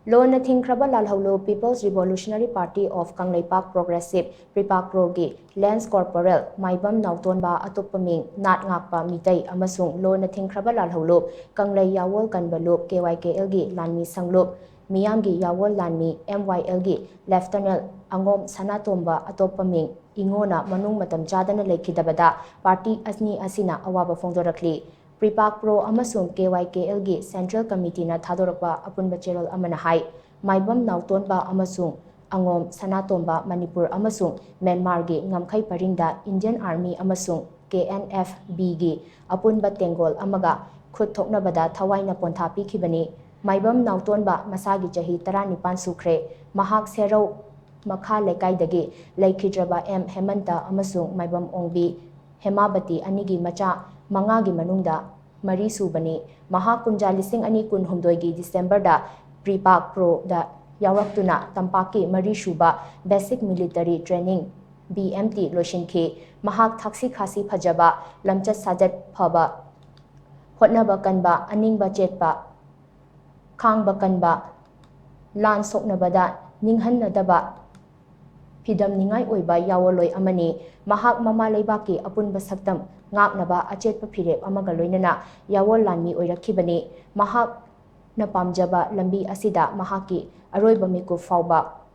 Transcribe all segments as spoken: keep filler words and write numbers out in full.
ꯂꯣꯟꯅ ꯊꯤꯡꯈ꯭ꯔꯕ ꯂꯥꯜꯍꯧꯂꯨꯞ People's Revolutionary Party of Kangleipak Progressive, PREPAKPRO ꯒꯤ Lance Corporal ꯃꯥꯏꯕꯝ ꯅꯥꯎꯇꯣꯟꯕ, ꯑꯇꯣꯞꯄ ꯃꯤꯡ ꯅꯥꯠ ꯉꯥꯛꯄ ꯃꯤꯇꯩ, ꯑꯃꯁꯨꯡ ꯂꯣꯟꯅ ꯊꯤꯡꯈ꯭ꯔꯕ ꯂꯥꯜꯍꯧꯂꯨꯞ ꯀꯪꯂꯩ ꯌꯥꯋꯣꯜ ꯀꯟꯕ ꯂꯨꯞ, ꯀꯦ ꯋꯥꯏ ꯀꯦ ꯑꯦꯜꯒꯤ ꯂꯥꯟꯃꯤ ꯁꯪꯂꯨꯞ, ꯃꯤꯌꯥꯝꯒꯤ ꯌꯥꯋꯣꯜ ꯂꯥꯟꯃꯤ, ꯑꯦꯝ ꯋꯥꯏ ꯑꯦꯜꯒꯤ Lieutenant ꯑꯉꯣꯝ ꯁꯅꯥꯇꯣꯝꯕ, ꯑꯇꯣꯞꯄ ꯃꯤꯡ ꯏꯉꯣꯅ ꯃꯅꯨꯡ ꯃꯇꯝ ꯆꯥꯗꯅ ꯂꯩꯈꯤꯗꯕꯗ ꯄꯥꯔꯇꯤ ꯑꯅꯤ ꯑꯁꯤꯅ ꯑꯋꯥꯕ ꯐꯣꯡꯗꯣꯔꯛꯂꯤ꯫ PREPAKPRO ꯑꯃꯁꯨꯡ ꯀꯦ ꯋꯥꯏ ꯀꯦ ꯑꯦꯜꯒꯤ Central Committee ꯅ ꯊꯥꯗꯣꯔꯛꯄ ꯑꯄꯨꯟꯕ ꯆꯦꯔꯣꯜ ꯑꯃꯅ ꯍꯥꯏ, ꯃꯥꯏꯕꯝ ꯅꯥꯎꯇꯣꯟꯕ ꯑꯃꯁꯨꯡ ꯑꯉꯣꯝ ꯁꯅꯥꯇꯣꯝꯕ ꯃꯅꯤꯄꯨꯔ ꯑꯃꯁꯨꯡ ꯃ꯭ꯌꯥꯟꯃꯥꯔꯒꯤ ꯉꯝꯈꯩ ꯄꯔꯤꯡꯗ Indian Army ꯑꯃꯁꯨꯡ ꯀꯦ ꯑꯦꯟ ꯑꯦꯐ ꯕꯤꯒꯤ ꯑꯄꯨꯟꯕ ꯇꯦꯡꯒꯣꯜ ꯑꯃꯒ ꯈꯨꯠ ꯊꯣꯛꯅꯕꯗ ꯊꯋꯥꯏꯅ ꯄꯣꯟꯊꯥ ꯄꯤꯈꯤꯕꯅꯤ꯫ ꯃꯥꯏꯕꯝ ꯅꯥꯎꯇꯣꯟꯕ ꯃꯁꯥꯒꯤ ꯆꯍꯤ ꯇꯔꯥꯅꯤꯄꯥꯟ ꯁꯨꯈ꯭ꯔꯦ꯫ ꯃꯍꯥꯛ ꯁꯦꯔꯧ ꯃꯈꯥ ꯂꯩꯀꯥꯏꯗꯒꯤ ꯂꯩꯈꯤꯗ꯭ꯔꯕ ꯑꯦꯝ ꯍꯦꯃꯟꯇ ꯑꯃꯁꯨꯡ ꯃꯥꯏꯕꯝ ꯑꯣꯡꯕꯤ ꯍꯦꯃꯥꯕꯇꯤ ꯑꯅꯤꯒꯤ ꯃꯆꯥ ꯃꯉꯥꯒꯤ ꯃꯅꯨꯡꯗ ꯃꯔꯤ ꯁꯨꯕꯅꯤ꯫ ꯃꯍꯥꯛ ꯀꯨꯝꯖꯥ ꯂꯤꯁꯤꯡ ꯑꯅꯤ ꯀꯨꯟꯍꯨꯝꯗꯣꯏꯒꯤ ꯗꯤꯁꯦꯝꯕꯔꯗ PREPAKPRO ꯗ ꯌꯥꯎꯔꯛꯇꯨꯅ ꯇꯝꯄꯥꯛꯀꯤ ꯃꯔꯤꯁꯨꯕ Basic Military Training, B M T, ꯂꯣꯏꯁꯤꯟꯈꯤ꯫ ꯃꯍꯥꯛ ꯊꯛꯁꯤ ꯈꯥꯁꯤ ꯐꯖꯕ, ꯂꯝꯆꯠ ꯁꯥꯖꯠ ꯐꯕ, ꯍꯣꯠꯅꯕ ꯀꯟꯕ, ꯑꯅꯤꯡꯕ ꯆꯦꯠꯄ, ꯈꯥꯡꯕ ꯀꯟꯕ, ꯂꯥꯟ ꯁꯣꯛꯅꯕꯗ ꯅꯤꯡꯍꯟꯅꯗꯕ, ꯐꯤꯗꯝꯅꯤꯡꯉꯥꯏ ꯑꯣꯏꯕ ꯌꯥꯋꯣꯜꯂꯣꯏ ꯑꯃꯅꯤ꯫ ꯃꯍꯥꯛ ꯃꯃꯥ ꯂꯩꯕꯥꯛꯀꯤ ꯑꯄꯨꯟꯕ ꯁꯛꯇꯝ ꯉꯥꯛꯅꯕ ꯑꯆꯦꯠꯄ ꯐꯤꯔꯦꯞ ꯑꯃꯒ ꯂꯣꯏꯅꯅ ꯌꯥꯋꯣꯜ ꯂꯥꯟꯃꯤ ꯑꯣꯏꯔꯛꯈꯤꯕꯅꯤ꯫ ꯃꯍꯥꯛꯅ ꯄꯥꯝꯖꯕ ꯂꯝꯕꯤ ꯑꯁꯤꯗ ꯃꯍꯥꯛꯀꯤ ꯑꯔꯣꯏꯕ ꯃꯤꯀꯨꯞ ꯐꯥꯎꯕ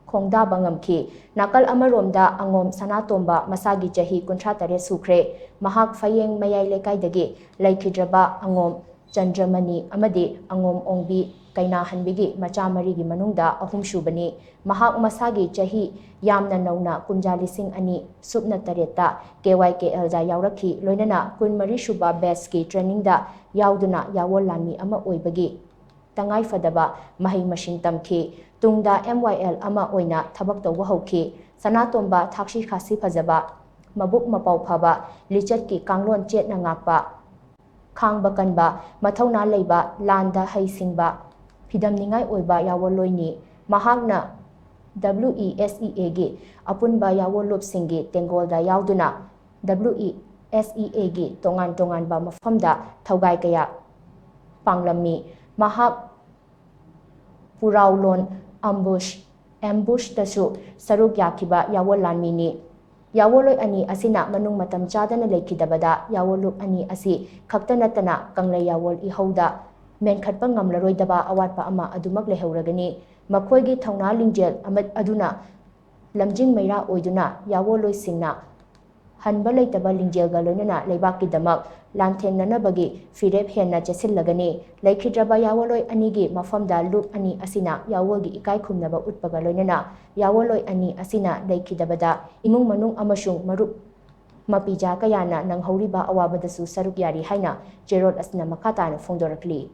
ꯈꯣꯡꯗꯥꯕ ꯉꯝꯈꯤ꯫ ꯅꯥꯀꯜ ꯑꯃꯔꯣꯝꯗ ꯑꯉꯣꯝ ꯁꯅꯥꯇꯣꯝꯕ ꯃꯁꯥꯒꯤ ꯆꯍꯤ ꯀꯨꯟꯊ꯭ꯔꯥ ꯇꯔꯦꯠ ꯁꯨꯈ꯭ꯔꯦ꯫ ꯃꯍꯥꯛ ꯐꯌꯦꯡ ꯃꯌꯥꯏ ꯂꯩꯀꯥꯏꯗꯒꯤ ꯂꯩꯈꯤꯗ꯭ꯔꯕ ꯑꯉꯣꯝ ꯆꯟꯗ꯭ꯔꯃꯅꯤ ꯑꯃꯗꯤ ꯑꯉꯣꯝ ꯑꯣꯡꯕꯤ ꯀꯩꯅꯥꯍꯟꯕꯤꯒꯤ ꯃꯆꯥ ꯃꯔꯤꯒꯤ ꯃꯅꯨꯡꯗ ꯑꯍꯨꯝꯁꯨꯕꯅꯤ꯫ ꯃꯍꯥꯛ ꯃꯁꯥꯒꯤ ꯆꯍꯤ ꯌꯥꯝꯅ ꯅꯧꯅ ꯀꯨꯝꯖꯥ ꯂꯤꯁꯤꯡ ꯑꯅꯤ ꯁꯨꯞꯅ ꯇꯔꯦꯠꯇ ꯀꯦ ꯋꯥꯏ ꯀꯦ ꯑꯦꯜꯗ ꯌꯥꯎꯔꯛꯈꯤ, ꯂꯣꯏꯅꯅ ꯀꯨꯟꯃꯔꯤ ꯁꯨꯕ batch ꯀꯤ training ꯗ ꯌꯥꯎꯗꯨꯅ ꯌꯥꯋꯣꯜ ꯂꯥꯟꯃꯤ ꯑꯃ ꯑꯣꯏꯕꯒꯤ ꯇꯉꯥꯏꯐꯗꯕ ꯃꯍꯩ ꯃꯁꯤꯡ ꯇꯝꯈꯤ꯫ ꯇꯨꯡꯗ M Y L ꯑꯃ ꯑꯣꯏꯅ ꯊꯕꯛ ꯇꯧꯕ ꯍꯧꯈꯤ꯫ ꯁꯅꯥꯇꯣꯝꯕ ꯊꯥꯛꯁꯤ ꯈꯥꯁꯤ ꯐꯖꯕ, ꯃꯕꯨꯛ ꯃꯄꯥꯎ ꯐꯕ, ꯂꯤꯆꯠꯀꯤ ꯀꯥꯡꯂꯣꯟ ꯆꯦꯠꯅ ꯉꯥꯛꯄ, ꯈꯥꯡꯕ ꯀꯟꯕ, ꯃꯊꯧꯅꯥ ꯂꯩꯕ, ꯂꯥꯟꯗ ꯍꯩꯁꯤꯡꯕ, ꯐꯤꯗꯝꯅꯤꯡꯉꯥꯏ ꯑꯣꯏꯕ ꯌꯥꯋꯣꯜꯂꯣꯏꯅꯤ꯫ ꯃꯍꯥꯛꯅ W E S E A ꯒꯤ ꯑꯄꯨꯟꯕ ꯌꯥꯋꯣꯜꯂꯨꯞꯁꯤꯡꯒꯤ ꯇꯦꯡꯒꯣꯜꯗ ꯌꯥꯎꯗꯨꯅ W E S E A ꯒꯤ ꯇꯣꯉꯥꯟ ꯇꯣꯉꯥꯟꯕ ꯃꯐꯝꯗ ꯊꯧꯒꯥꯏ ꯀꯌꯥ ꯄꯥꯡꯂꯝꯃꯤ꯫ ꯃꯍꯥꯛ ꯎꯔꯥꯎꯂꯣꯟ ꯑꯝꯕꯨꯁ ꯑꯦꯝꯕꯨꯁꯇꯁꯨ ꯁꯔꯨꯛ ꯌꯥꯈꯤꯕ ꯌꯥꯋꯣꯜ ꯂꯥꯟꯃꯤꯅꯤ꯫ ꯌꯥꯋꯣꯜꯂꯣꯏ ꯑꯅꯤ ꯑꯁꯤꯅ ꯃꯅꯨꯡ ꯃꯇꯝ ꯆꯥꯗꯅ ꯂꯩꯈꯤꯗꯕꯗ ꯌꯥꯋꯣꯜꯂꯨꯞ ꯑꯅꯤ ꯑꯁꯤ ꯈꯛꯇ ꯅꯠꯇꯅ ꯀꯪꯂꯩ ꯌꯥꯋꯣꯜ ꯏꯍꯧꯗ ꯃꯦꯟꯈꯠꯄ ꯉꯝꯂꯔꯣꯏꯗꯕ ꯑꯋꯥꯠꯄ ꯑꯃ ꯑꯗꯨꯃꯛ ꯂꯩꯍꯧꯔꯒꯅꯤ꯫ ꯃꯈꯣꯏꯒꯤ ꯊꯧꯅꯥ ꯂꯤꯡꯖꯦꯜ ꯑꯃ-, ꯑꯗꯨꯅ ꯂꯝꯖꯤꯡ ꯃꯩꯔꯥ ꯑꯣꯏꯗꯨꯅ ꯌꯥꯋꯣꯜꯂꯣꯏꯁꯤꯡꯅ ꯍꯟꯕ ꯂꯩꯇꯕ ꯂꯤꯡꯖꯦꯜꯒ ꯂꯣꯏꯅꯅ ꯂꯩꯕꯥꯛꯀꯤꯗꯃꯛ ꯂꯥꯟꯊꯦꯡꯅꯅꯕꯒꯤ ꯐꯤꯔꯦꯞ ꯍꯦꯟꯅ ꯆꯦꯠꯁꯤꯜꯂꯒꯅꯤ꯫ ꯂꯩꯈꯤꯗ꯭ꯔꯕ ꯌꯥꯋꯣꯜꯂꯣꯏ ꯑꯅꯤꯒꯤ ꯃꯐꯝꯗ ꯂꯨꯞ ꯑꯅꯤ ꯑꯁꯤꯅ ꯌꯥꯋꯣꯜꯒꯤ ꯏꯀꯥꯏ ꯈꯨꯝꯅꯕ ꯎꯠꯄꯒ ꯂꯣꯏꯅꯅ ꯌꯥꯋꯣꯜꯂꯣꯏ ꯑꯅꯤ ꯑꯁꯤꯅ ꯂꯩꯈꯤꯗꯕꯗ ꯏꯃꯨꯡ ꯃꯅꯨꯡ ꯑꯃꯁꯨꯡ ꯃꯔꯨꯞ ꯃꯄꯤꯖꯥ ꯀꯌꯥꯅ ꯅꯪꯍꯧꯔꯤꯕ ꯑꯋꯥꯕꯗꯁꯨ ꯁꯔꯨꯛ ꯌꯥꯔꯤ ꯍꯥꯏꯅ ꯆꯦꯔꯣꯜ ꯑꯁꯤꯅ ꯃꯈꯥ ꯇꯥꯅ ꯐꯣꯡꯗꯣꯔꯛꯂꯤ꯫